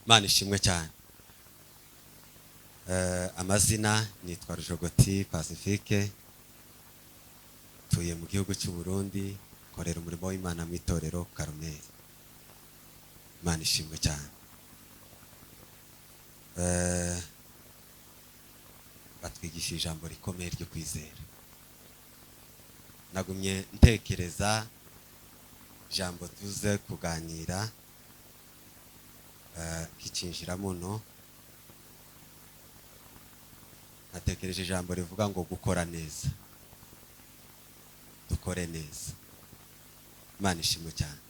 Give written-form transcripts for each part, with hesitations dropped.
Imana ishimwe cyane. Amazina nitwa Rujogoti Pacifique, tuye mu gihugu cy'u Burundi, korera umurimo w'Imana mu itorero Karumeli. Imana ishimwe cyane. Batwigisha ijambo rikomeye ryo kwizera. Nagumye ntekereza ijambo tuze kuganira kicinjira muno, natekereje ijambo rivuga ngo gukora neza, dukore neza. Imana ishimwe cyane,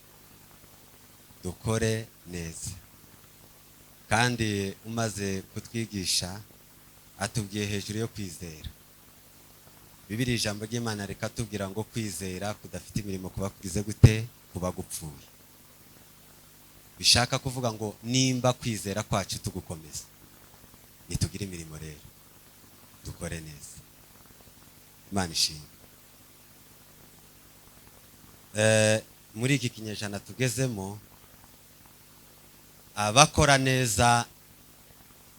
dukore neza. Kandi umaze kutwigisha atubwiye hejuru yo kwizera. Bibiri ijambo ry'Imana rikatubwira ngo kwizera kudafite imirimo kuba kugize gute? Kuba gupfuye. Bishaka kuvuga ngo nimba kwizera kwacu tugukomeza, nitugire imirimo rero, dukore neza. Imana ishimwe. Muri iki kinyejana tugezemo, abakora neza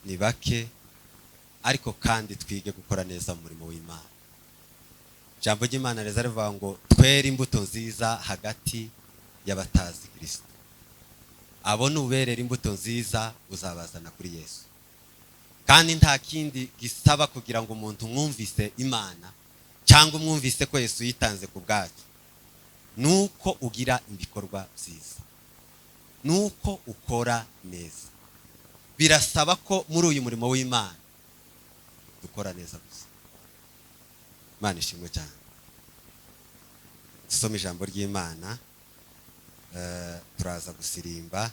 ni bake, ariko kandi twige gukora neza mu murimo w'Imana. Ijambo ry'Imana reza rivuga ngo twere imbuto nziza hagati y'abatazi Kristo. Abo nuberera imbuto nziza uzabazana kuri Yesu. Kandi nta kindi gisaba kugira ngo umuntu mwumvise Imana cyangwa umwumvise ko Yesu yitanze ku bwacu, nuko ugira ibikorwa byiza, nuko ukora neza. Birasaba ko muri uyu murimo w'Imana dukora neza gusa. Imana ishimwe cyane. Dusome ijambo ry'Imana, turaza gusirimba.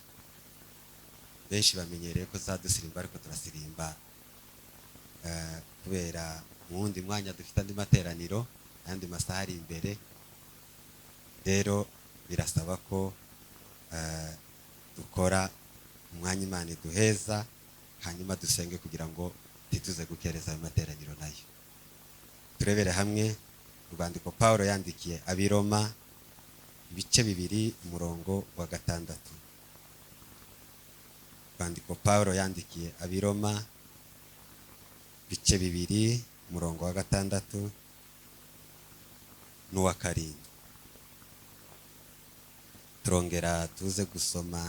Benshi bamenyereye ko tuzadusirimba, ariko turasirimba kubera mu wundi mwanya dufite andi materaniro, ayandi masaha ari imbere. Rero birasaba ko dukora umwanya Imana iduheza, hanyuma dusenge kugira ngo ntituze gukereza ayo materaniro nayo. Turebere hamwe urwandiko Paulo yandikiye ab'i Roma, ibice 2 umurongo wa 6. Urwandiko Paulo yandikiye ab'i Roma, ibice 2 umurongo wa 6 n'uwa 7. Turongera tuze gusoma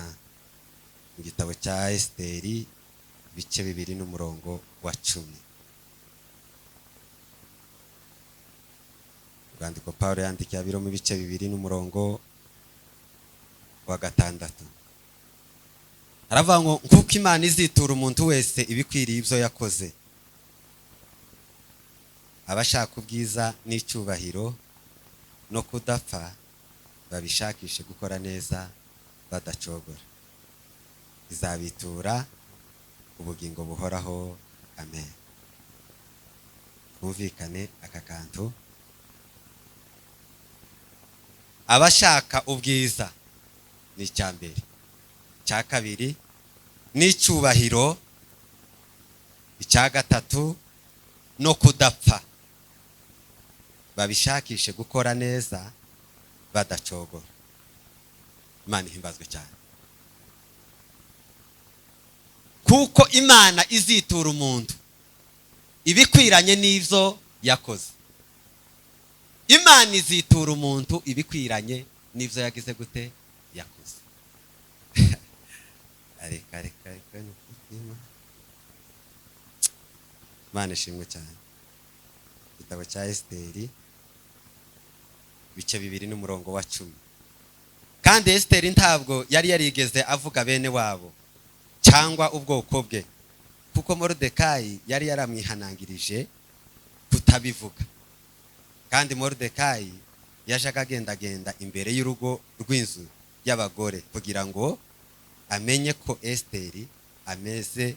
mu gitabo cya Esiteri, ibice 2 n'umurongo wa 10. Urwandiko Paulo yandikiye ab'i Roma, ibice 2 n'umurongo wa 6. Aravuga ngo nkuko Imana izitura umuntu wese ibikwiriye ibyo yakoze, abashaka ubwiza n'icyubahiro no kudapfa babishakishe gukora neza badacogora, izabitura ubugingo buhoraho. Amen. Twumvikane aka kantu. Abashaka ubwiza ni icya mbere, icya kabiri n'icyubahiro, icya gatatu no kudapfa, babishakishe gukora neza badacogora. Imana ihimbazwe cyane, kuko Imana izitura umuntu ibikwiranye n'ibyo yakoze. Imana izitura umuntu ibikwiranye n'ibyo yagize gute? Yakoze. Areka, areka, areka, Imana ishimwe cyane. Igitabo cya Esiteri, ibice 2 n'umurongo wa 10. Kandi Esiteri ntabwo yari yarigeze avuga bene wabo cyangwa ubwoko bwe, kuko Moridekayi yari yaramwihanangirije kutabivuga. Kandi Moridekayi yajaga agendagenda imbere y'urugo rw'inzu y'abagore kugira ngo amenye ko Esiteri ameze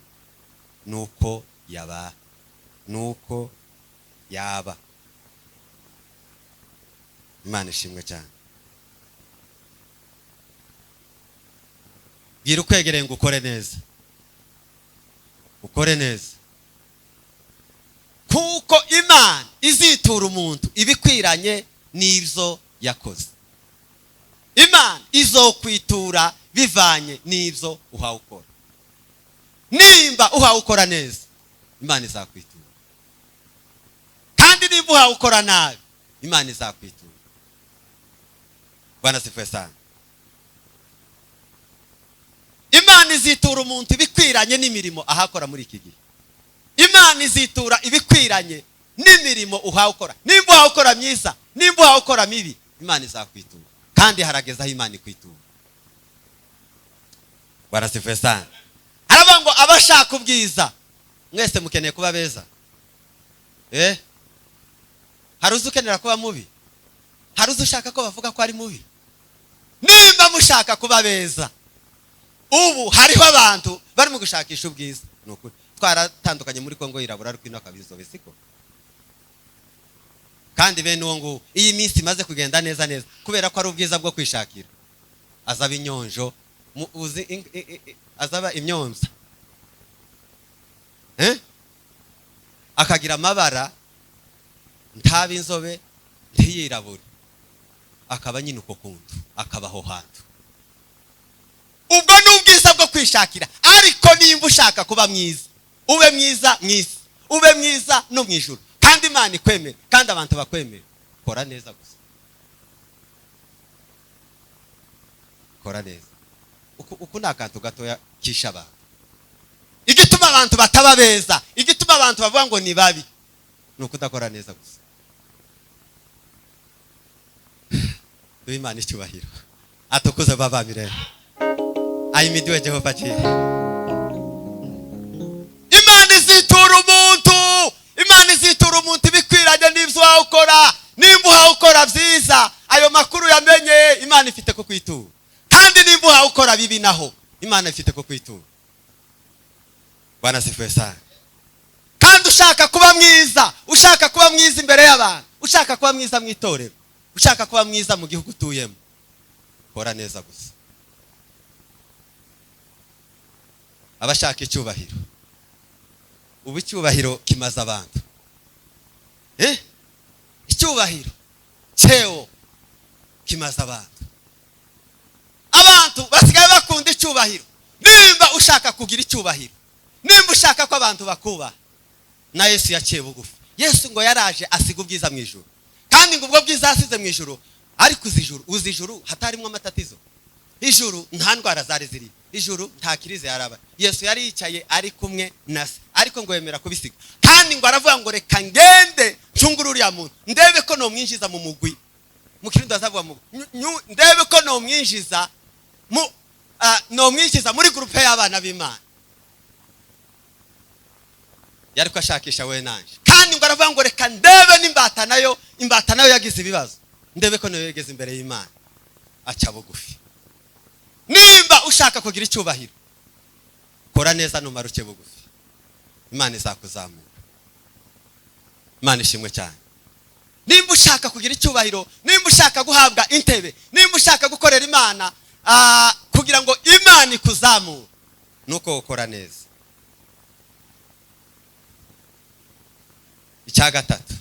nuko yaba, nuko yaba. Imana ishimwe cyane. Bwira ukwegereye ngo ukore neza, ukore neza, kuko Imana izitura umuntu ibikwiranye n'ibyo yakoze. Imana izokwitura bivanye n'ibyo uhawe ukora. Nimba uhawe ukora neza, Imana izakwitura, kandi nimba uhawe ukora nabi, Imana izakwitura. Bwana asifiwe sana. Imana izitura umuntu ibikwiranye n'imirimo ahakora muri iki gihe. Imana izitura ibikwiranye n'imirimo uhawe ukora. Nimba uhawe ukora myiza, nimba uhawe ukora mibi, Imana izakwitura, kandi harageze aho Imana ikwitura. Bwana asifiwe sana. Haravuga ngo abashaka ubwiza, mwese mukeneye kuba beza. Hari uzi ukenera kuba mubi? Hari uzi ushaka ko bavuga ko ari mubi? Nimba mushaka kuba beza, ubu hariho abantu barimo gushakisha ubwiza. Ni ukuri twaratandukanye muri Kongo yirabura, ariko ino akabizobe siko. Kandi bene uwo nguwo, iyi minsi imaze kugenda neza neza, kubera ko ari ubwiza bwo kwishakira, azaba inyonjo, uzi azaba imyonza, Akagira amabara, ntaba inzobe, ntiyirabure, akaba nyine uko kuntu, akabaho hantu. Ubwo ni ubwiza bwo kwishakira. Ariko nimba ushaka kuba mwiza, ube mwiza mu isi, ube mwiza no mu ijuru, kandi Imana ikwemere, kandi abantu bakwemere, kora neza gusa, kora neza. Uku ni akantu gatoya kisha abantu. Igituma abantu bataba beza, igituma abantu bavuga ngo ni babi, ni ukudakora neza gusa. Duhe Imana icyubahiro, atukuze baba mirembe. Ayimidiwe Jehova Jireh. Imana izitura umuntu, Imana izitura umuntu ibikwiranye n'ibyo uhawe ukora. Nimba uhawe ukora byiza, ayo makuru yamenye, Imana ifite ko kwitura. Kandi nimba uhawe ukora bibi, naho Imana ifite ko kwitura. Bwana asifiwe sana. Kandi ushaka kuba mwiza, ushaka kuba mwiza imbere y'abantu, ushaka kuba mwiza mu itorero, ushaka kuba mwiza mu gihugu utuyemo, kora neza gusa. Abashaka icyubahiro, ubu icyubahiro kimaze abantu. Icyubahiro cyewo kimaze abantu. Abantu basigaye bakunda icyubahiro. Nimba ushaka kugira icyubahiro, nimba ushaka ko abantu bakubaha, na Yesu yaciye bugufi. Yesu ngo yaraje asiga ubwiza mu ijuru, kandi ngo ubwo bwiza yasize mu ijuru, ariko uzi ijuru hatarimo amatatizo. Ijuru nta ndwara zari ziri, ijuru nta kirize yaraba. Yesu yari yicaye ari kumwe na se, ariko ngo yemera kubisiga. Kandi ngo aravuga ngo reka ngende ncungure uriya muntu, ndebe ko nomwinjiza mu mugwi. Mu Kirundi azavuga mu ndebe ko nomwinjiza mu nomwinjiza muri groupe y'abana b'Imana. Yari ko ashakisha we nanje. Kandi ngo aravuga ngo reka ndebe n'imbata nayo, imbata nayo yagize ibibazo, ndebe ko nayo yageze imbere y'Imana. Aca bugufi. Nimba ushaka kugira icyubahiro, kora neza numara uce bugufi, Imana izakuzamura. Imana ishimwe cyane. Nimba ushaka kugira icyubahiro, nimba ushaka guhabwa intebe, nimba ushaka gukorera Imana, kugira ngo Imana ikuzamure, nuko ukora neza. Icya gatatu,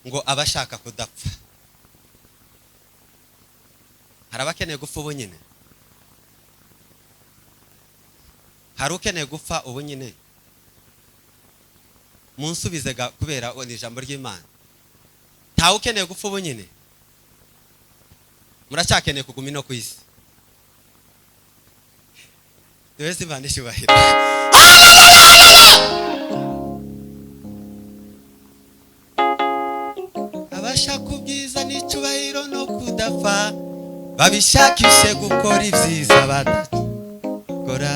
ngo abashaka kudapfa. Hari abakeneye gupfa ubu nyine? Hari ukeneye gupfa ubu nyine? Munsubize ga, kubera ni ijambo ry'Imana. Ntawe ukeneye gupfa ubu nyine? Muracyakeneye kuguma ino ku isi? Duheze Imana icyubahiro. Abashaka ubwiza n'icyubahiro no kudapfa, babishakishe gukora ibyiza badakora.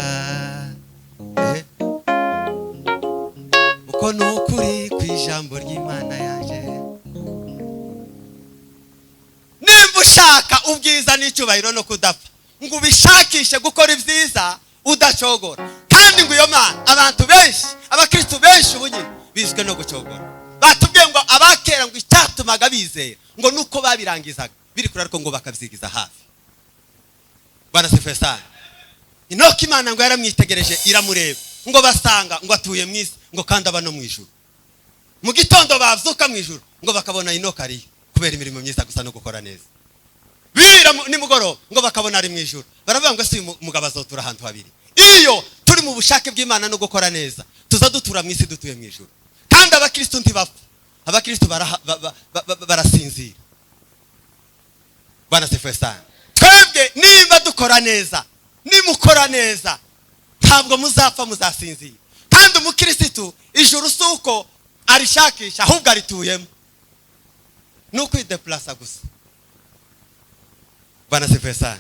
Uko ni ukuri kw'ijambo ry'Imana yaje. Nimba ushaka ubwiza n'icyubahiro no kudapfa, ngo ubishakishe gukora ibyiza udacogora. Kandi ngo iyo Mana, abantu benshi, abakristo benshi ubu nyine bizwe no gucogora. Batubwiye ngo abakera ngo icyatumaga bizera ngo nuko babirangizaga biri kure, ariko ngo bakabyigiza hafi. Bwana asifiwe sana. Enoki Imana ngo yaramwitegereje iramureba, ngo basanga ngo atuye mu isi, ngo kandi aba no mu ijuru. Mu gitondo bavyuka mu ijuru ngo bakabona Enoki ariyo, kubera imirimo myiza gusa no gukora neza. Bira nimugoroba ngo bakabona ari mu ijuru, baravuga ngo si uyu mugabo azotura ahantu habiri. Iyo turi mu bushake bw'Imana no gukora neza, tuza dutura mu isi dutuye mu ijuru. Kandi abakristo ntibapfa, abakristo barasinzira. Bwana sifiwe sana. Twebwe nimba dukora neza, nimukora neza, ntabwo muzapfa, muzasinzira. Kandi umukirisitu ijuru si uko arishakisha, ahubwo arituyemo, ni ukwideplasa gusa. Bwana sifiwe sana.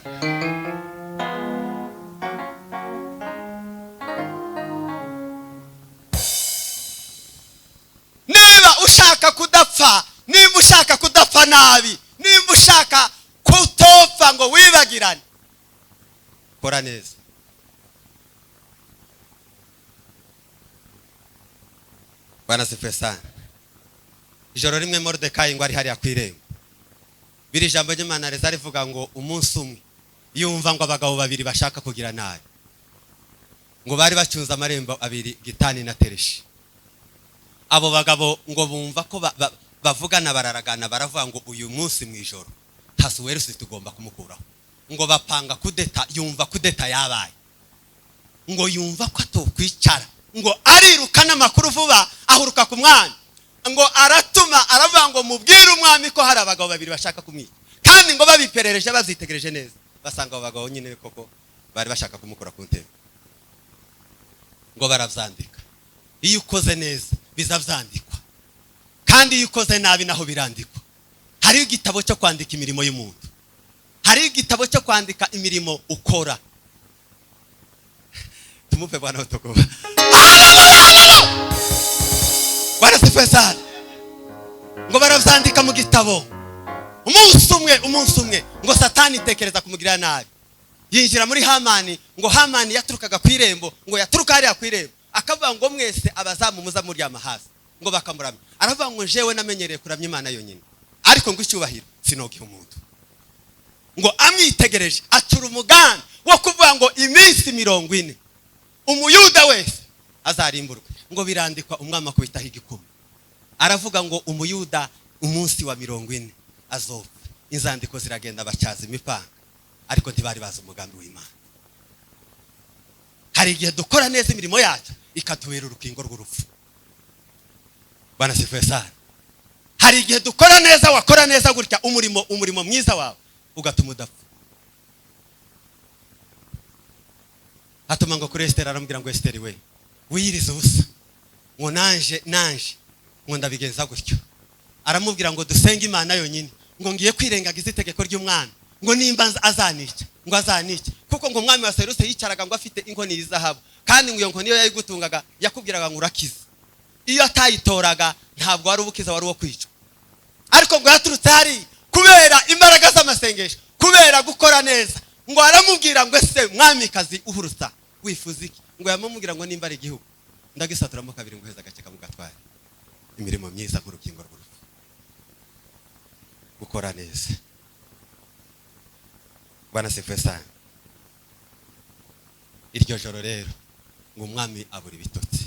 Niba ushaka kudapfa, nimba ushaka kudapfa nabi, nimba ushaka kutopfa ngo wibagirane, kora neza. Bwana sifiwe sana. Ijoro rimwe Moridekayi ngo ari hariya ku irembo, biri ijambo ry'Imana riza rivuga ngo umunsi umwe yumva ngo abagabo babiri bashaka kugira nabi, ngo bari bacunze amarembo abiri, Gitani na Tereshi. Abo bagabo ngo bumva ko bavugana, bararagana, baravuga ngo uyu munsi mu ijoro Ahasuwerusi tugomba kumukuraho. Ngo bapanga kudeta, yumva kudeta yabaye, ngo yumva ko atokwicara, ngo ariruka n'amakuru vuba, ahuruka ku mwami, ngo aratuma aravuga ngo mubwire umwami ko hari abagabo babiri bashaka kumwica. Kandi ngo babiperereje, babyitegereje neza, basanga abo bagabo nyine koko bari bashaka kumukura ku ntebe. Ngo barabyandika. Iyo ukoze neza biza byandikwa, kandi iyo ukoze nabi naho birandikwa. Hariho igitabo cyo kwandika imirimo y'umuntu, hariho igitabo cyo kwandika imirimo ukora. Tumupe Bwana utukufu. Bwana sifiwe sana. Ngo barabyandika mu gitabo. Umunsi umwe, umunsi umwe ngo Satani itekereza kumugirira nabi, yinjira muri Hamani. Ngo Hamani yaturukaga ku irembo, ngo yaturuka hariya ku irembo, akavuga ngo mwese abazamu muza muryama hasi, ngo bakamuramya. Aravuga ngo jewe namenyereye kuramya Imana yonyine, ariko ngo icyubahiro sinogiha umuntu. Ngo amwitegereje acura umugambi wo kuvuga ngo iminsi 40 umuyuda wese azarimburwe. Ngo birandikwa, umwami akubitaho igikumwe, aravuga ngo umuyuda umunsi wa 40 azopfa. Inzandiko ziragenda, bacyaza imipanga, ariko ntibari bazi umugambi w'Imana. Hari igihe dukora neza imirimo yacu ikatubera urukingo rw'urupfu. Bwana sifiwe sana. Hari igihe dukora neza, wakora neza gutya umurimo mwiza wawe ugatuma udapfa. Hatuma ngo kuri Esiteri, aramubwira ngo Esiteri we wiyirize ubusa, ngo nanje ngo ndabigenza gutyo. Aramubwira ngo dusenge Imana yonyine, ngo ngiye kwirengagiza itegeko ry'umwami, ngo nimba azanica, ngo azanica, kuko ngo umwami wa Seruse yicaraga ngo afite inkoni y'izahabu, kandi ngo iyo nkoni iyo yayigutungaga yakubwiraga ngo urakize. Iyo atayitoraga ntabwo wari ubukiza, wari uwo kwicwa. Ariko ngo yaturutse hari kubera imbaraga z'amasengesho, kubera gukora neza. Ngo aramubwira ngo ese mwamikazi uhurusa wifuza iki? Ngo yamumubwira ngo nimba ari igihugu ndagisaturamo kabiri, ngo heza agace kamugatware. Imirimo myiza nk'urukingo rw'urupfu, gukora neza. Bwana sifiwe sana. Iryo joro rero ngo umwami abura ibitotsi,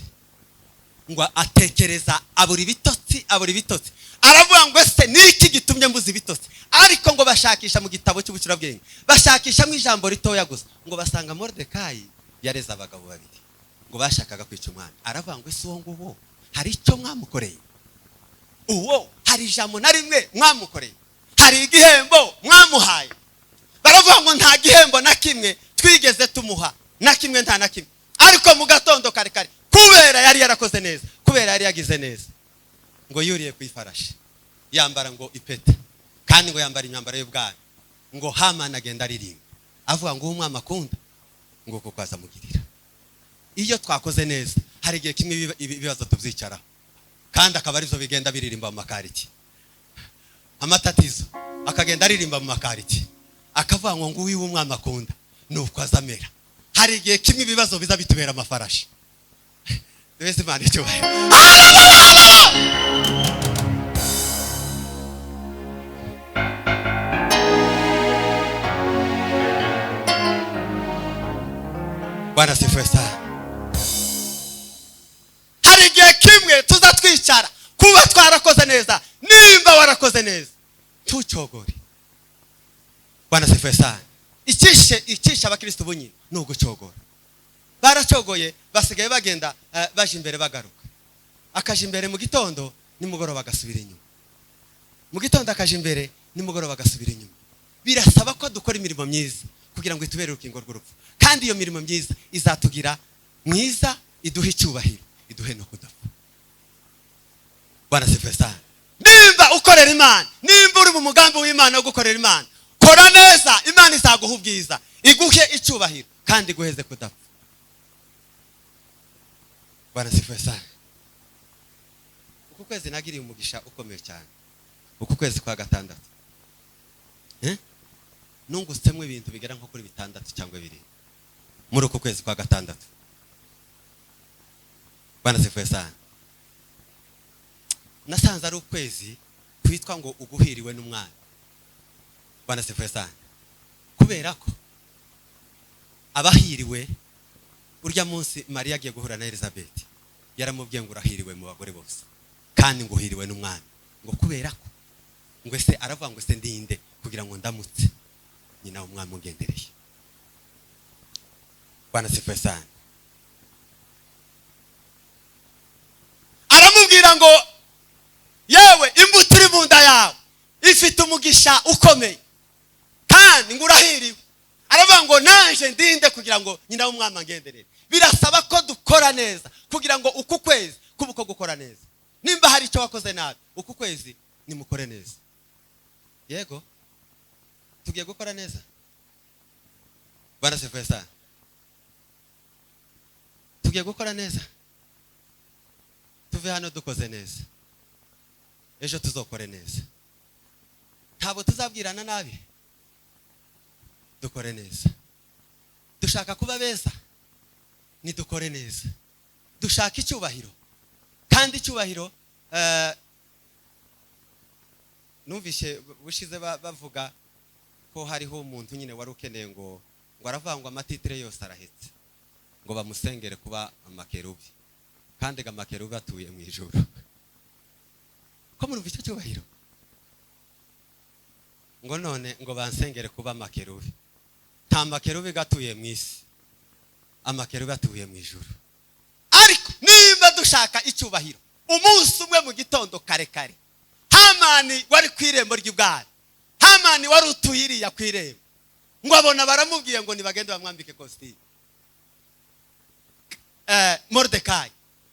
ngo atekereza abura ibitotsi, abura ibitotsi. Aravuga ngo ese niki gitumye mbuza ibitotsi? Ariko ngo bashakisha mu gitabo cy'ubucurabwenge, bashakishamo ijambo ritoya gusa, ngo basanga Moridekayi yareze abagabo babiri ngo bashakaga kwica umwami. Aravuga ngo ese uwo nguwo hari icyo mwamukoreye? Uwo hari ijambo na rimwe mwamukoreye? Hari igihembo mwamuhaye? Baravuga ngo nta gihembo na kimwe twigeze tumuha, na kimwe, nta na kimwe. Ariko mu gatondo kare kare, kubera yari yarakoze neza, kubera yari yagize neza, ngo yuriye ku ifarashi, yambara ngo ipete, kandi ngo yambara imyambaro y'ubwami. Ngo Hamani agenda aririmba avuga ngo uwo umwami akunda ngo kuko azamugirira. Iyo twakoze neza hari igihe kimwe ibibazo tubyicaraho, kandi akaba arizo bigenda biririmba mu makariki. Amatatizo akagenda aririmba mu makariki, akavuga ngo nguyu umwami akunda nuko azamera. Hari igihe kimwe ibibazo biza bitubera amafarashi. Twese Imana icyubahiro. Bwana sifiwe sana. Hari igihe kimwe tuza twicara kuba twarakoze neza. Nimba warakoze neza ntucogore. Bwana sifiwe sana. Icishe abakristo bunyine ni ugucogora. Baracogoye, basigaye bagenda baje imbere bagaruka. Akaja imbere mu gitondo, nimugoroba agasubira inyuma. Mu gitondo akaja imbere, nimugoroba agasubira inyuma. Birasaba ko dukora imirimo myiza kugira ngo itubere urukingo rw'urupfu, kandi iyo mirimo myiza izatugira mwiza, iduhe icyubahiro, iduhe no kudapfa. Bwana sifiwe sana. Nimba ukorera Imana, nimba uri mu mugambi w'Imana wo gukorera Imana, kora neza, Imana izaguha ubwiza, iguhe icyubahiro kandi iguheze kudapfa. Bwana sifiwe sana. Uku kwezi nagiriye umugisha ukomeye cyane. Uku kwezi kwa gatandatu, eh? Nungutsemo ibintu bigera nko kuri bitandatu cyangwa birindwi muri uku kwezi kwa gatandatu. Bwana sifiwe sana. Nasanze ari ukwezi kwitwa ngo uguhiriwe n'umwana. Bwana sifiwe sana. Kubera ko abahiriwe, urya munsi Mariya agiye guhura na Elizabeth, yaramubwiye ngo urahiriwe mu bagore bose kandi ngo uhiriwe n'umwana. Ngo kubera ko ngo ese aravuga ngo ese ndinde kugira ngo ndamutse nyina w'umwami ugendereye? Bwana sifiwe sana. Aramubwira ngo yewe, imbuto iri mu nda yawe ifite umugisha ukomeye kandi ngo urahiriwe. Aravuga ngo naje ndinde kugira ngo nyina w'umwami angenderere? Birasaba ko dukora neza kugira ngo uku kwezi kuba uko gukora neza. Nimba hari icyo wakoze nabi, uku kwezi nimukore neza. Yego, tugiye gukora neza. Bwana sifiwe sana. Tugiye gukora neza, tuve hano dukoze neza, ejo tuzokore neza. Ntabwo tuzabwirana nabi, dukore neza. Dushaka kuba beza, nidukore neza. Dushaka icyubahiro, kandi icyubahiro, numvishe bushize bavuga ko hariho umuntu nyine wari ukeneye ngo aravuga ngo ama titre yose arahetse, ngo bamusengere kuba amakerubi, kandi ngo amakerubi atuye mu ijuru. Ko murumva icyo cyubahiro, ngo none ngo bansengere kuba amakerubi. Nta makerubi gatuye mu isi, amakerubi atuye mu ijuru. Ariko niba dushaka icyubahiro, umunsi umwe mu gitondo kare kare, Hamani wari ku irembo ry'ubwami, Hamani wari utuye iriya ku irembo, ngo abona baramubwiye ngo nibagende bamwambike kositimu. Moridekayi,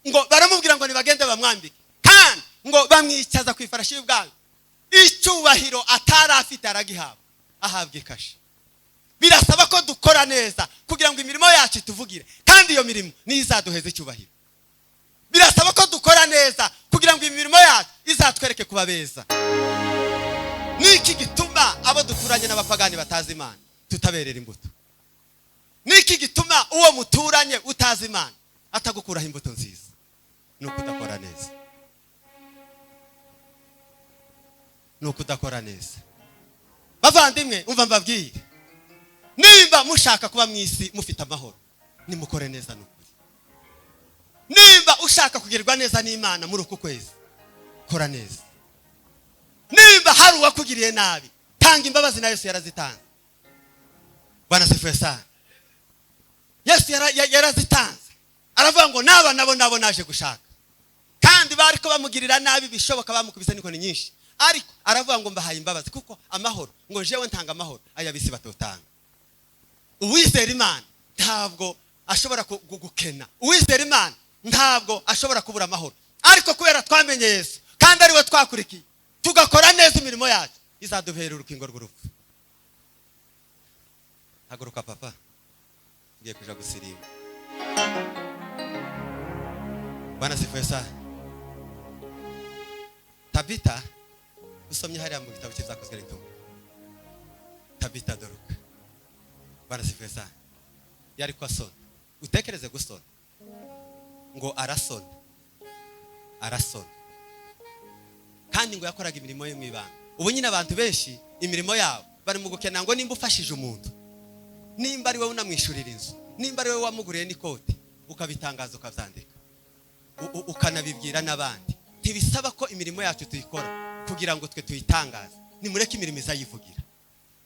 ngo baramubwira ngo nibagende bamwambike, kandi ngo bamwicaza ku ifarashi y'ubwami. Icyubahiro atari afite aragihabwa, ahabwa ikashi. Birasaba ko dukora neza kugira ngo imirimo yacu ituvugire, kandi iyo mirimo niyo izaduheza icyubahiro. Birasaba ko dukora neza kugira ngo imirimo yacu izatwereke kuba beza. Niki gituma abo duturanye n'abapagani batazi Imana tutaberera imbuto? Niki gituma uwo muturanye utazi Imana atagukuraho imbuto nziza? Ni ukudakora neza, ni ukudakora neza. Bavandimwe, umva mbabwire, nimba mushaka kuba mu isi mufite amahoro, nimukore neza n'ukuri. Nimba ushaka kugirirwa neza n'Imana muri uku kwezi, kora neza. Nimba hari uwakugiriye nabi, tanga imbabazi, na Yesu yarazitanze. Bwana sifiwe sana. Yesu yarazitanze, aravuga ngo naba nabo nabo naje gushaka. Kandi bari ko bamugirira nabi bishoboka, bamukubise n'inkoni nyinshi, ariko aravuga ngo mbahaye imbabazi, kuko amahoro, ngo jewe ntanga amahoro aya bisi batotanga. Uwizera Imana ntabwo ashobora gukena, uwizera Imana ntabwo ashobora kubura amahoro. Ariko kubera twamenye Yesu kandi ariwe twakurikiye, tugakora neza, imirimo yacu izaduhera urukingo rw'urupfu. Haguruka papa, tugiye kuja gusirimba. Bwana sifiwe sana. Tabita, usomye hariya mu gitabo cy'Ibyakozwe n'Intumwa, Tabita Doruka, Bwana sifiwe sana, yari ko asona. Utekereze gusona, ngo arasona, arasona, kandi ngo yakoraga imirimo ye mu ibanga. Ubu nyine abantu benshi imirimo yabo bari mu gukena, ngo nimba ufashije umuntu, nimba ari wowe unamwishyurira inzu, nimba ari wowe wamuguriye n'ikoti, ukabitangaza, ukabyandika, ukanabibwira n'abandi. Ntibisaba ko imirimo yacu tuyikora kugira ngo twe tuyitangaze. Nimureke imirimo izayivugira.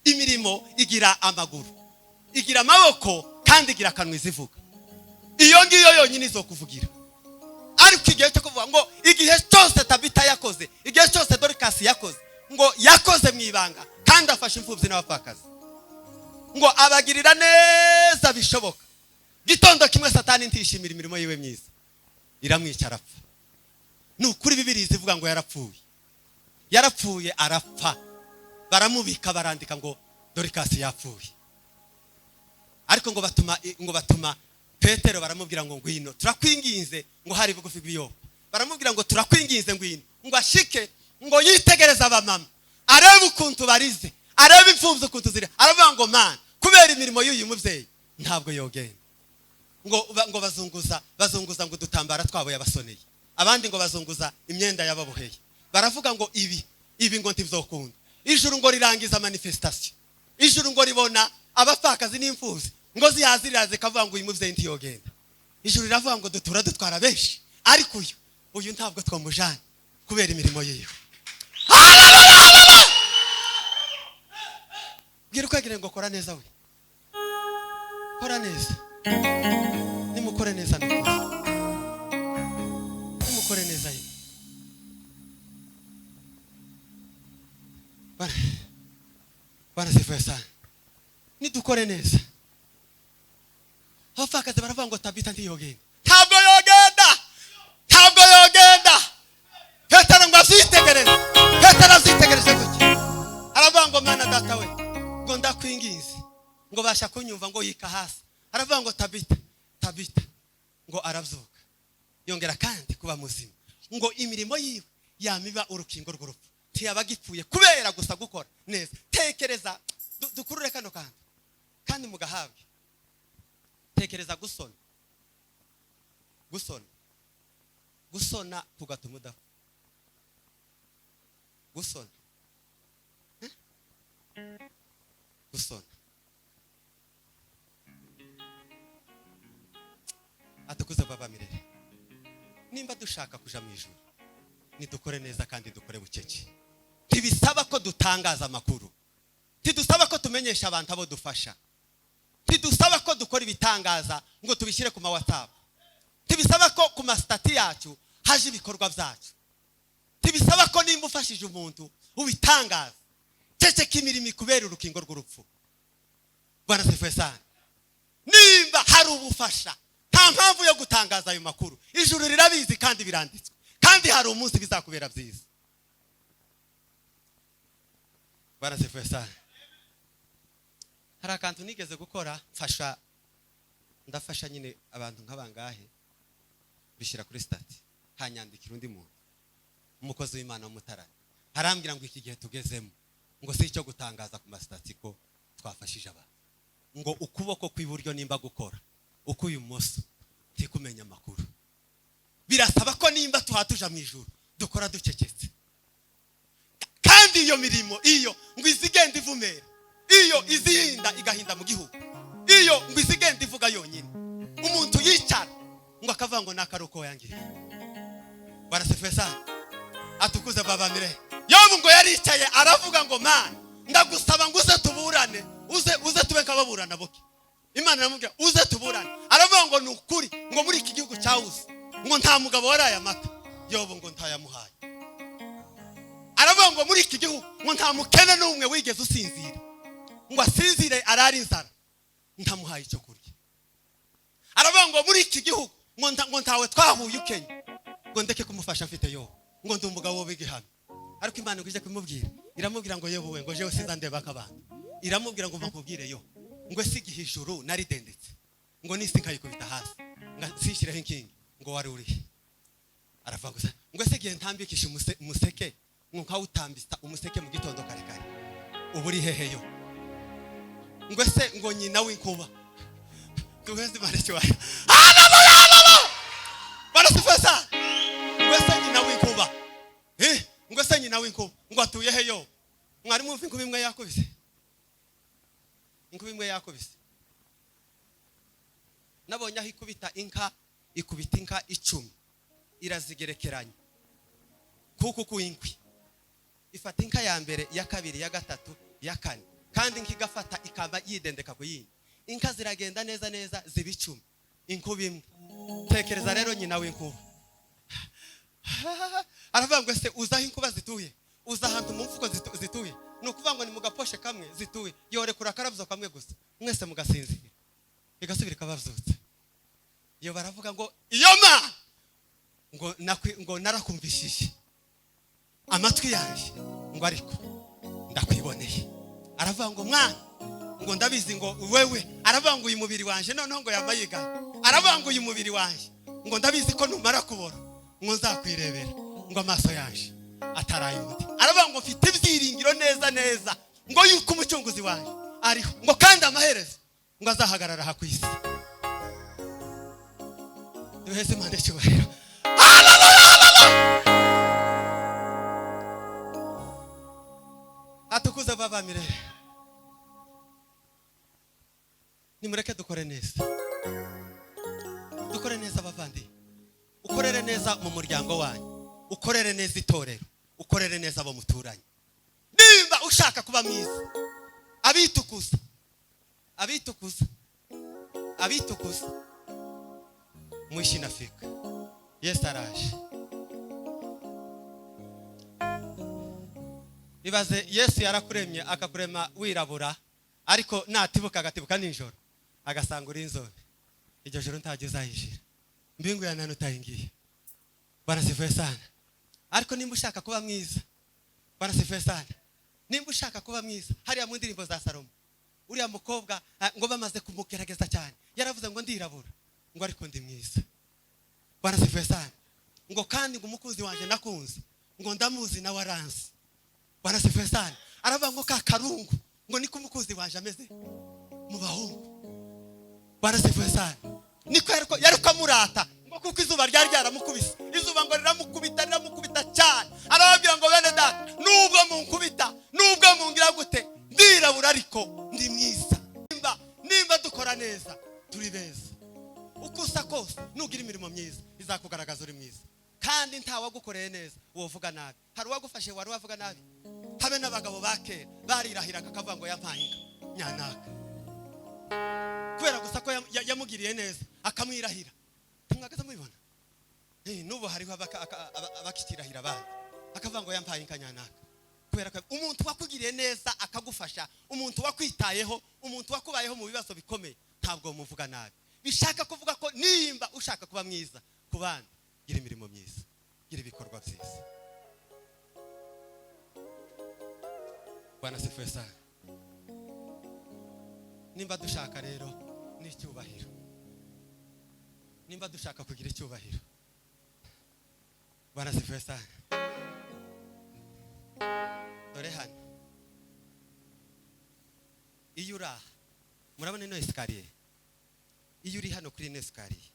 Imirimo igira amaguru, igira amaboko, kandi igira akanwa izivuga. Iyo ngiyo yonyine izokuvugira. Ariko igihe cyo kuvuga ngo igihe cyose Tabita yakoze, igihe cyose Dorikasi yakoze, ngo yakoze mu ibanga kandi afashe imfubyi n'abapfakazi, ngo abagirira neza bishoboka. Gitondo kimwe Satani ntishimira imirimo yiwe myiza, iramwica, arapfa. Ni ukuri, Bibiri ivuga ngo yarapfuye, yarapfuye, arapfa, baramubika, barandika ngo Dorikasi yapfuye. Ariko ngo batuma Petero, baramubwira ngo ngwino, turakwinginze, ngo hari bugufi bw'iyopa. Baramubwira ngo turakwinginze, ngwino. Ngo ashike, ngo yitegereze abamama, arebe ukuntu barize, arebe imfubyi ukuntu ziri, aravuga ngo mana, kubera imirimo y'uyu mubyeyi ntabwo yogenda. Ngo bazunguza ngo udutambara twabo yabasoneye, abandi ngo bazunguza imyenda yababoheye. Baravuga ngo ibi ngo ntibyokunda. Ijuru ngo rirangiza manifestation, ijuru ngo ribona abapfakazi n'imfubyi ngo zihazirira, zikavuga ngo uyu mubyeyi ntiyogenda. Ijuru riravuga ngo dutura dutwara benshi, ariko uyu ntabwo twamujana kubera imirimo yiwe. Hallelujah! Bwira ukwegereye ngo kora neza we, kora neza. Nimukore neza, nukuri, nimukore neza ye. Bwana sifiwe sana. Nidukore neza. Abapfakazi baravuga ngo Tabita ntiyogenda, ntabwo yogenda, ntabwo yogenda. Petero ngo avyitegereze, Petero avyitegereje gutya, aravuga ngo mana data we, ngo ndakwinginze, ngo basha kunyumva. Ngo yika hasi, aravuga ngo Tabita, Tabita, ngo arabyuka, yongera kandi kuba muzima. Ngo imirimo yiwe yamiba urukingo rw'urupfu, ntiyaba agipfuye kubera gusa gukora neza. Tekereza, dukurure kano kantu kandi mugahabwe. Tekereza gusona, gusona, gusona kugatuma udapfa. Gusona, eh? Gusona atukuze baba mirere. Nimba dushaka kuja mu ijuru, nidukore neza kandi dukore bucece. Ntibisaba ko dutangaza amakuru, ntidusaba ko tumenyesha abantu abo dufasha, ntidusaba ko dukora ibitangaza ngo tubishyire ku ma WhatsApp, ntibisaba ko ku ma status yacu haje ibikorwa byacu, ntibisaba ko nimba ufashije umuntu ubitangaza. Ceceka, imirimo ikubera urukingo rw'urupfu. Bwana sifiwe sana. Nimba hari ubufasha, nta mpamvu yo gutangaza ayo makuru. Ijuru rirabizi kandi biranditswe, kandi hari umunsi bizakubera byiza. Bwana sifiwe sana. Hari akantu nigeze gukora, mfasha, ndafasha nyine abantu nk'abangahe, bishyira kuri status, hanyandikira undi muntu, umukozi w'Imana w'umutarani, arambwira ngo iki gihe tugezemo ngo si icyo gutangaza ku ma status ko twafashije abantu, ngo ukuboko kw'iburyo nimba gukora, ukw'ibumoso ntikumenya amakuru. Birasaba ko nimba tuhatuja mu ijuru dukora ducecetse. Kandi iyo mirimo iyo ngo izigenda ivumera, iyo izihinda igahinda mu gihugu, iyo ngo izigenda ivuga yonyine, umuntu yicara ngo akavuga ngo nakaruko yangiriye. Barasifuye sana. Atukuze baba mire. Yobu ngo yaricaye, aravuga ngo mana, ndagusaba ngo uze tuburane, uze, uze tube nk'ababurana buke. Imana iramubwira uze tuburane. Aravuga ngo ni ukuri, ngo muri iki gihugu cya Uzi ngo nta mugabo waraye amata Yobu ngo ntayamuhaye. Aravuga ngo muri iki gihugu ngo nta mukene n'umwe wigeze usinzira ngo asinzire arare inzara ntamuhaye icyo kurya. Aravuga ngo muri iki gihugu ngo ntawe twahuye ukenya ngo ndeke kumufasha mfite yo, ngo ndi umugabo w'igihano. Ariko Imana ngo ije kumubwira, iramubwira ngo yewe, ngo jewe sinza ndeba akabandi. Iramubwira ngo mva nkubwire yo, ngo si igihe ijuru naridendetse, ngo nisi nkayikubita hasi sishyireho inkingi, ngo wari urihe? Aravuga gusa ngo ese igihe ntambikisha umuseke, ngo nkawutambisa umuseke mu gitondo kare kare, ubu uri hehe yo? Ngo ese ngo nyina w'inkuba duheze Imana icyubahiro. Haleluya, haleluya! Barasifesa. Ngo ese nyina w'inkuba, ngo ese nyina w'inkuba ngo atuye he yo? Mwari mwumva inkuba imwe yakubise, inkuba imwe yakubise. Nabonye aho ikubita inka, ikubita inka 10, irazigerekeranya kuko kuinkwi ifata inka ya mbere, ya kabiri, ya gatatu, ya kane, kandi inka igafata ikaba yidendeka ku yindi. Inka ziragenda neza neza ziba 10, inkuba imwe. Tekereza rero nyina w'inkuba aravuga ngo ese uzi aho inkuba zituye? Uzi ahantu mu mfuko zituye? Ni ukuvuga ngo ni mu gaposhe kamwe zituye, yorekura akarabyo kamwe gusa, mwese mugasinzira, igasubira ikababyutsa. Iyo baravuga ngo iyo ma ngo narakumvishije amatwi yanjye, ngo ariko ndakwiboneye. Aravuga ngo mwana, ngo ndabizi ngo wewe, aravuga ngo uyu mubiri wanje noneho ngo yamayigaye, aravuga ngo uyu mubiri wanje ngo ndabizi ko numara kubora ngo nzakwirebera, ngo amaso yanje atarayundi. Aravuga ngo mfite ibyiringiro neza neza ngo yuko umucunguzi wanje ariho, ngo kandi amaherezo ngo azahagarara aha ku isi. Duheze Imana icyubahiro. Atukuze baba mirere. Nimureke dukore neza, dukore neza abavandi. Ukorere neza mu muryango wanyu, ukorere neza itorero, ukorere neza abo muturanye. Nimba ushaka kuba mwiza, abitukuza, abitukuza, abitukuza, mwishi nafika. Yesu araje. Ibaze Yesu yarakuremye akakurema wirabura, ariko natibuka agatibuka nijoro agasanga uri inzobe. Iryo joro ntajya uzayijira, mbingu ya nani utayingiye. Bwana sifuwe sana. Ariko nimba ushaka kuba mwiza, Bwana sifuwe sana, nimba ushaka kuba mwiza, hariya mu ndirimbo za Salomo uriya mukobwa ngo bamaze kumugerageza cyane, yaravuze ngo ndirabura, ngo ariko ndi mwiza. Bwana sifuwe sana. Ngo kandi ngo umukunzi wanje nakunze, ngo ndamuzi nawe aranzi. Bwana sifuwe sana. Aravuga ngo ka karungu ngo niko umukunzi wanje ameze mu bahungu. Bwana sifuwe sana. Niko yaruko amurata, ngo kuko izuba ryari ryaramukubise, izuba ngo riramukubita, riramukubita cyane. Arababwira ngo bene data, nubwo munkubita, nubwo mungira gute, ndirabura ariko ndi mwiza. Nimba dukora neza turi beza. Uko usa kose nugira imirimo myiza izakugaragaza uri mwiza. Kandi nta wagukoreye neza wovuga nabi. Hari uwagufashe wari wavuga nabi? Habe n'abagabo ba kera barirahiraga akavuga ngo yampaye inka nyanaka, kubera gusa ko yamugiriye neza akamwirahira. Ntimwagaza mubibona? N'ubu hariho abakikirahira abandi akavuga ngo yampaye inka nyanaka, kubera ko umuntu wakugiriye neza akagufasha, umuntu wakwitayeho, umuntu wakubayeho mu bibazo bikomeye, ntabwo muvuga nabi. Bishaka kuvuga ko nimba ushaka kuba mwiza ku bandi, gira imirimo myiza, gira ibikorwa byiza. Bwana sifuwe sana. Nimba dushaka rero n'icyubahiro, nimba dushaka kugira icyubahiro, Bwana sifuwe sana. Dore hano iyo uri aha, murabona ino esikariye. Iyo uri hano kuri ino esikariye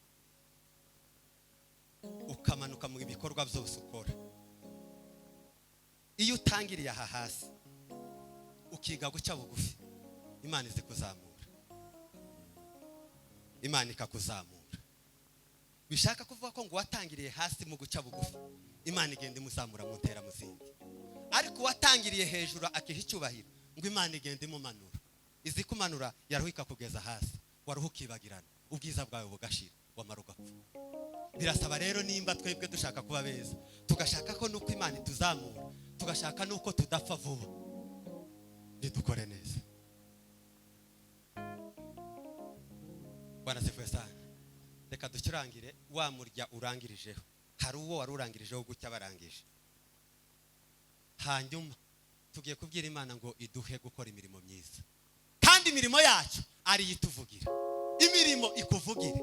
ukamanuka mu bikorwa byose ukora, iyo utangiriye aha hasi ukiga guca bugufi, Imana izikuzamura, Imana ikakuzamura. Bishaka kuvuga ko ngo watangiriye hasi mu guca bugufi, Imana igenda imuzamura mu ntera mu zindi. Ariko watangiriye hejuru akiha icyubahiro, ngo Imana igenda imumanura. Izikumanura yaruha ikakugeza hasi, waruha ukibagirana, ubwiza bwawe bugashira, wamara ugapfa. Birasaba rero nimba twebwe dushaka kuba beza, tugashaka ko nuko Imana ituzamura, tugashaka nuko tudapfa vuba, nidukore neza. Bwana sifuwe sana. Reka ducurangire wa murya urangirijeho. Hari uwo wari urangirijeho gucya barangije. Hanyuma tugiye kubwira Imana ngo iduhe gukora imirimo myiza, kandi imirimo yacu ari ituvugira. Imirimo ikuvugire,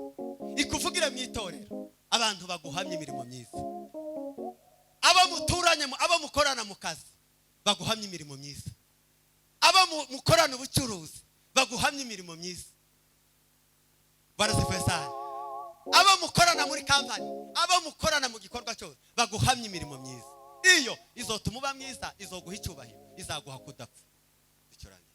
ikuvugire mu itorero, abantu baguhamye imirimo myiza, abo muturanye, abo mukorana mu kazi baguhamye imirimo myiza, abo mukorana ubucuruzi baguhamye imirimo myiza. Bwana sifuwe sana. Abo mukorana muri kampani, abo mukorana mu gikorwa cyose baguhamye imirimo myiza. Iyo izotuma uba mwiza, izoguha icyubahiro, izaguha kudapfa. Ducurangire.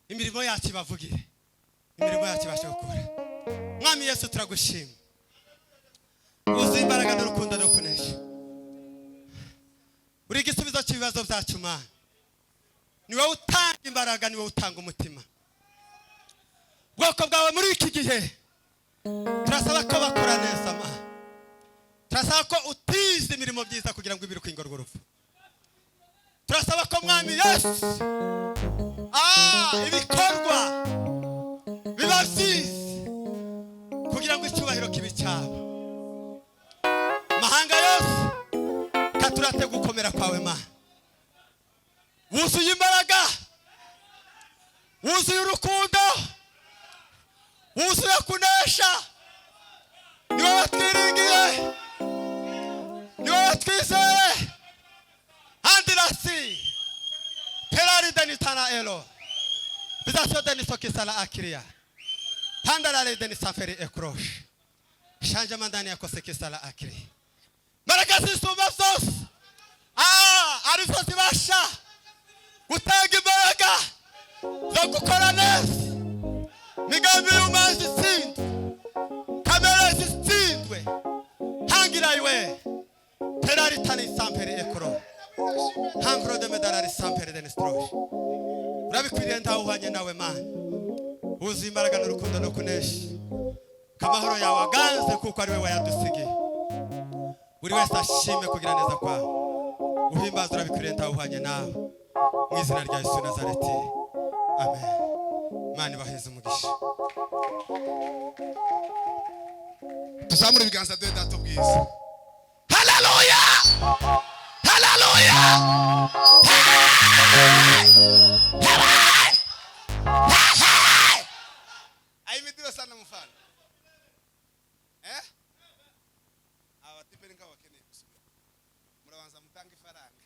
Imirimo yacu ibavugire, imirimo yacu ibashe gukura. Mwami Yesu, turagushima, wuzuye imbaraga n'urukundo no kunesha. Uri igisubizo cy'ibibazo byacu, Mana. Ni wowe utanga imbaraga, ni wowe utanga umutima. Ubwoko bwawe muri iki gihe turasaba ko bakora neza, Mana. Turasaba ko utiza imirimo myiza kugira ngo ibire urukingo rw'urupfu. Turasaba ko, Mwami Yesu, ibikorwa biba byiza kugira ngo icyubahiro kibe icyabo. Mahanga yose katurate gukomera kwawe, Mana. Wuzuye imbaraga, wuzuye urukundo, wuzuye kunesha. Ni wowe twiringiye, ni wowe twizeye. Andirasi terari denitana elo bizaso denisokisala akiria tandarare denisaferi ekrosh shanje mandani yakosekisala akiri. Mbaraga zisumba zose, arizo zibasha gutanga imbaraga zo gukora neza. Migambi y'umanzi itsindwe, kamere zitsindwe. Hangirayiwe teraritani samperi ekoro hankoro de medalari samperi denistrosh. Urabikwiriye, ntawuhanye nawe, Mana. Wuzuye imbaraga n'urukundo no kunesha. Kamahoro yawe aganze kuko ari we wayadusigiye. Buri wese ashime kugira neza kwawe, uhimbaza. Urabikwiriye, ntawuhanye nawe. Mu izina rya Yesu Nazareti, amen. Imana ibaheze umugisha. Tuzamure ibiganza duhe Data ubwiza. Haleluya, haleluya! Ahimidiwe sana mfano. Aba batipe ngabo bakeneye gusubira, murabanza mutange ifaranga.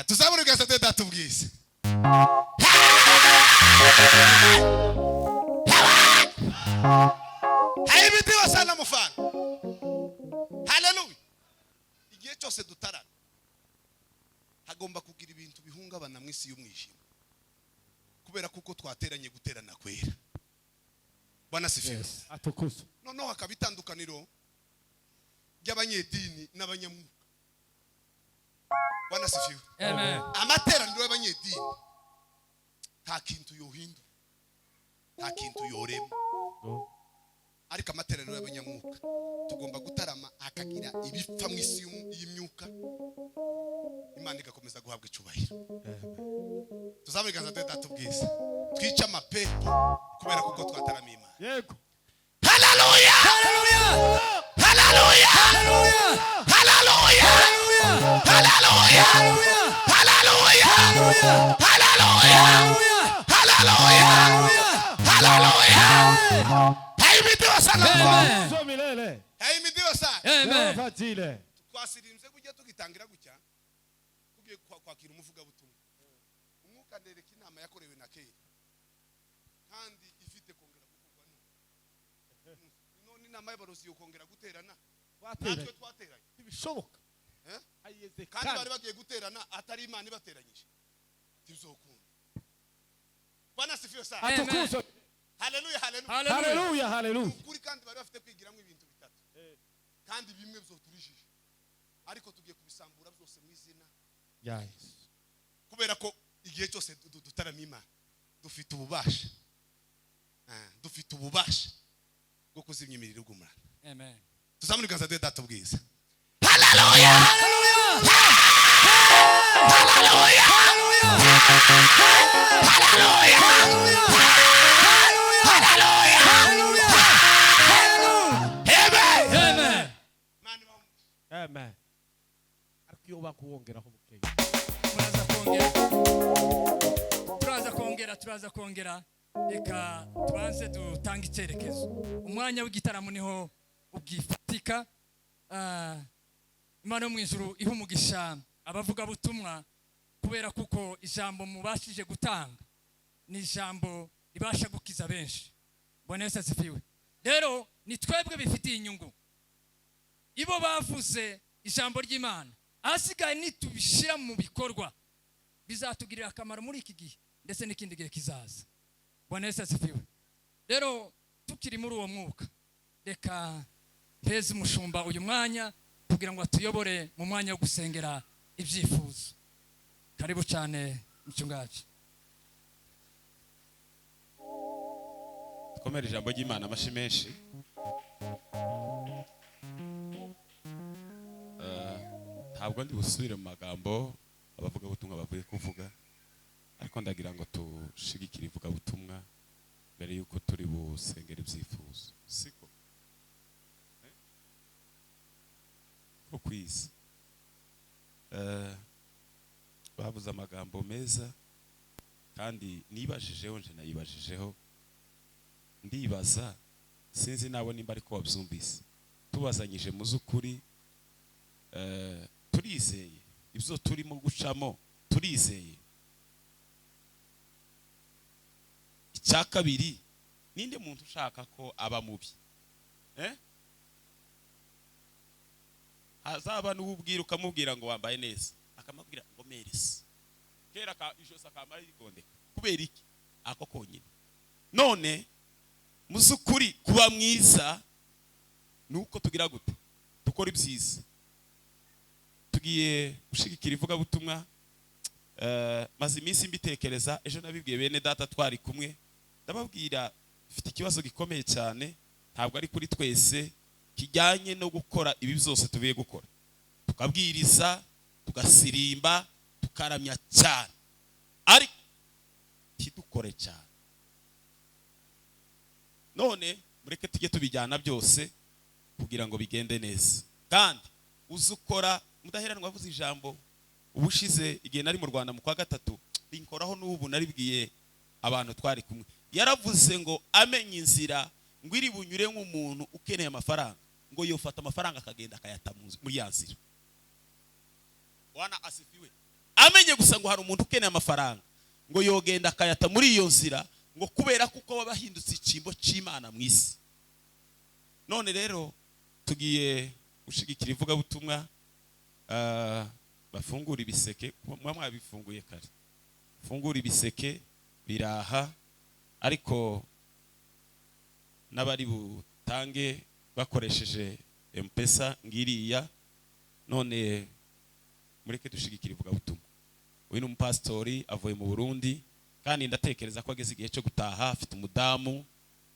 Tuzamure ibiganza duhe Data ubwiza. Ahimidiwe sana mfano. Haleluya! Igihe cyose dutarana hagomba kugira ibintu bihungabana mu isi y'umwijima, kubera kuko twateranye guterana kwera. Bwana sifiwe. Atukuzwe. Noneho hakaba itandukaniro ry'abanyedini n'abanyamwuka. Bwana sifiwe. Amen. Amateraniro y'abanyedini nta kintu yohindura, nta kintu yorema, ariko amateraniro y'abanyamwuka tugomba gutarama hakagira ibipfa mu isi y'imyuka, Imana igakomeza guhabwa icyubahiro. Tuzamure ibiganza duhe Data ubwiza, twice amapepo kubera kuko twataramiye Imana. Yego. Haleluya! Haleluya! Haleluya! Haleluya! Haleluya! Haleluya! Haleluya! Haleluya! Haleluya! Haleluya! Haleluya! Haleluya! Haleluya! Haleluya! Ahimidiwe sana. Amen. Atukuzwe milele. Ahimidiwe sana. Amen. Yehova Jire. Twasirimbye kujya tugitangira gutya, tugiye kwakira umuvugabutumwa. Umwuka ndereka inama yakorewe na kera kandi ifite kongera gukorwa none. None inama y'abarozi yo kongera guterana natwe twateranye? Ntibishoboka. Eh? Hayeze. Kandi bari bagiye guterana atari Imana ibateranyije, ntibizokunda. Bwana sifiwe sana. Atukuzwe. Haleluya, haleluya! Haleluya! Haleluya, haleluya! Ukuri kandi bari bafite kwigiramo ibintu bitatu, kandi bimwe byoturijije, ariko tugiye kubisambura byose mu izina Ya Yesu. Kubera ko igihe cyose dutarama Imana dufite ububasha, dufite ububasha bwo kuzimya imiriro igumurana. Amen. Tuzamure ibiganza duhe Data ubwiza. Haleluya! Haleluya! Haleluya! Haleluya! Amen. Amen. Imana ibahe umugisha. Amen. Ariko iyo bakuwongeraho bukeya. Turaza kongera, turaza kongera, turaza kongera. Reka tubanze dutange icyerekezo. Umwanya w'igitaramo niho ubwifatika. Imana yo mu ijuru iha umugisha abavugabutumwa, kubera kuko ijambo mubashije gutanga ni ijambo ribasha gukiza benshi. Bwana Yesu asifiwe. Rero ni twebwe bifitiye inyungu ibo bavuze ijambo ry'Imana. Ahasigaye nitubishyira mu bikorwa bizatugirira akamaro muri iki gihe. Ndetse n'ikindi gihe kizaza. Bwana Yesu asifiwe. Rero tukiri muri uwo mwuka, reka mpeze umushumba uyu mwanya kugira ngo atuyobore mu mwanya wo gusengera ibyifuzo. Karibu cyane, mchungaji. Dukomere ijambo ry'Imana amashyi menshi. Ntabwo ndi busubire mu magambo abavugabutumwa bavuye kuvuga, ariko ndagira ngo tushigikire ivugabutumwa mbere yuko turi busengera ibyifuzo, siko ko kwisi bavuze amagambo meza, kandi nibajijeho, nje nayibajijeho, ndibaza, sinzi nabo nimba ariko wabyumvise. Tubazanyije mu z'ukuri, turizeye ibyo turimo gucamo, turizeye. Icya kabiri, ninde muntu ushaka ko aba mubi? Hazaba n'ubwira ukamubwira ngo wambaye neza, akamubwira ngo merisi kera ka ijosi akamara rigondeka. Kubera iki? Ako konyine. None muzukuri kuba mwiza nuko tugira gute? Dukora ibyiza. Tugiye gushigikira ivugabutumwa. Maze iminsi mbitekereza, ejo nabibwiye bene data twari kumwe, ndababwira mfite ikibazo gikomeye cyane, ntabwo ari kuri twese, kijyanye no gukora ibi byose tubiye gukora, tukabwiriza, tugasirimba, tukaramya cyane, ariko tidukore cyane. None mureke tujye tubijyana byose kugira ngo bigende neza. Kandi uzukora mudaheranwa avuze ijambo ubushize igihe nari mu Rwanda mu kwa gatatu, rinkoraho n'ubu naribwiye abantu twari kumwe. Yaravuze ngo amenye inzira ngo iri bunyure nk'umuntu ukeneye amafaranga, ngo yofata amafaranga akagenda akayata muri ya nzira. Bwana asifiwe. Amenye gusa ngo hari umuntu ukeneye amafaranga, ngo yogenda akayata muri iyo nzira, ngo kubera kuko wabahindutse ikimbo cy'Imana mu isi. None rero tugiye gushigikira ivugabutumwa. Bafungura ibiseke, mwa mwabifunguye kare, fungura ibiseke biraha, ariko n'abari butange bakoresheje M-Pesa ngiriya. None mureke dushigikira ivugabutumwa. Uyu ni umupastori avuye mu Burundi, kandi ndatekereza ko ageze igihe cyo gutaha, afite umudamu,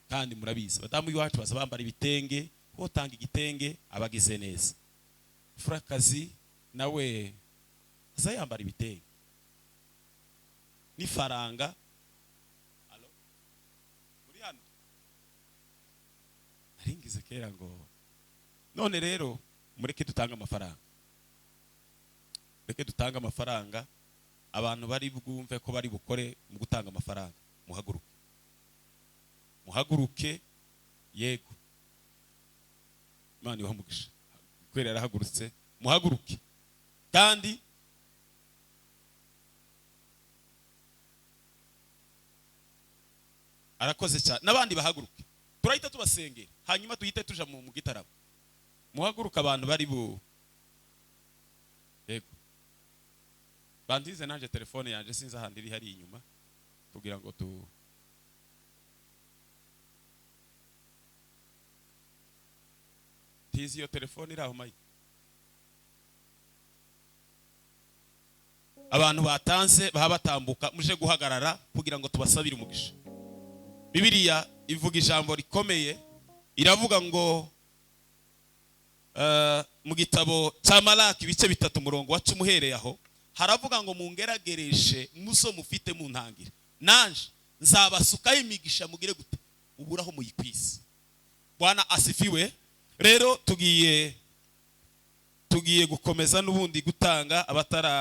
kandi murabizi abadamu iwacu baza bambara ibitenge, utanga igitenge abagize neza. Furakazi nawe aza yambara ibitenge n'ifaranga. Allo, muri hano naringize kera ngo none rero mureke dutange amafaranga, mureke dutange amafaranga. Abantu bari bwumve ko bari bukore mu gutanga amafaranga, muhaguruke, muhaguruke. Yego, Imana ibahe umugisha, kwera yarahagurutse, muhaguruke. Kandi arakoze cyane, n'abandi bahaguruke, turahita tubasengera, hanyuma tuhite tuja mu gitaramo. Muhaguruke abantu bari bu, yego, bandize nanje telefone yanje sinzi ahandi iri hari inyuma, kugira ngo tu tizi iyo telefone iri aho mayi. Abantu batanze baba batambuka, muje guhagarara kugira ngo tubasabire umugisha. Bibiliya ivuga ijambo rikomeye, iravuga ngo mu gitabo cya Malaki ibice 3 umurongo wa 10 uhereye aho, haravuga ngo mungeragereshe muso mufite mu ntangire, nanje nzabasukaho imigisha mugire gute uburaho muyikwise. Bwana asifiwe. Rero tugiye gukomeza n'ubundi gutanga abatara